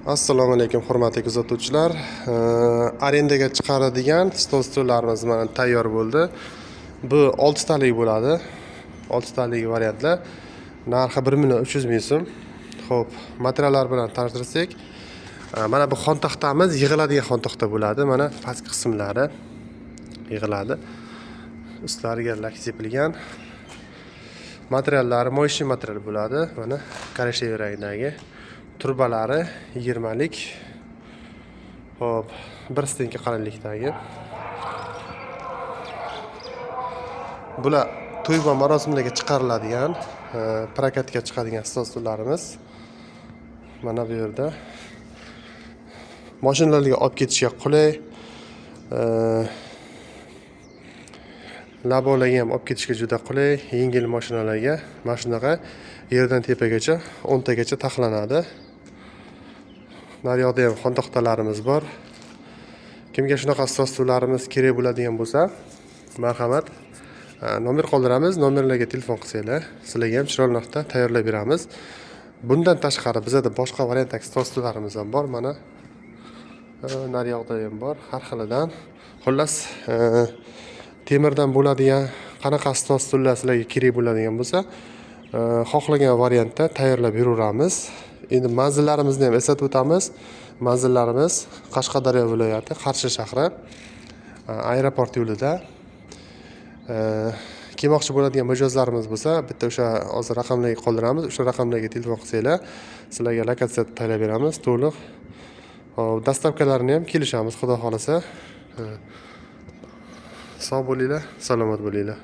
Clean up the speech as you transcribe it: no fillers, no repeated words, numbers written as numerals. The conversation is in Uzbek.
Assalomu alaykum, hurmatli kuzatuvchilar. Arendaga chiqaradigan stol stullarimiz mana tayyor bo'ldi. Bu 6 talik bo'ladi. 6 talik variantlar. Narxi 1 million 300 ming so'm. Xo'p, materiallar bilan tanishtirsak, mana bu xontaxtamiz yig'iladigan xontaxta bo'ladi. Mana pastki qismlari yig'iladi. Ustlariga lak sepilgan. Materiallari моющий material bo'ladi. Mana коричневый rangdagi. Trubalari 20 lik. Xo'p, bir стенка qalinlikdagi. Bular to'y va marosimlarga chiqariladigan, prokatga chiqadigan stol stullarimiz. Mana bu yerda mashinalarga olib ketishga qulay. Labolarga ham olib ketishga juda qulay, yengil mashinalarga mana shunaqa yerdan tepagacha 10 tagacha taxlanadi. Naryoqda ham xontaxtalarimiz bor. Kimga shunaqa stol stullarimiz kerak bo'ladigan bo'lsa, marhamat. Nomer qoldiramiz, nomerlarga telefon qilsanglar, sizlarga ham chiroyli narxda tayyorlab beramiz. Bundan tashqari bizada boshqa variantdagi stol stullarimiz ham bor. Mana naryoqda ham bor, har xilidan. Xullas, temirdan bo'ladigan qanaqa stol stullar sizlarga kerak bo'ladigan bo'lsa, xohlagan variantda tayyorlab beraveramiz. Endi manzillarimizni ham eslatib o'tamiz. Manzillarimiz Qashqadaryo viloyati, Qarshi shahri, aeroport yo'lida. Kelmoqchi bo'ladigan mijozlarimiz bo'lsa, bitta o'sha hozir raqamlarga qoldiramiz. O'sha raqamlarga telefon qilsanglar, sizlarga lokatsiya tayyorlab beramiz to'liq. Xo'p, доставка larini ham kelishamiz, xudo xohlasa. Sog' bo'linglar, salomat bo'linglar.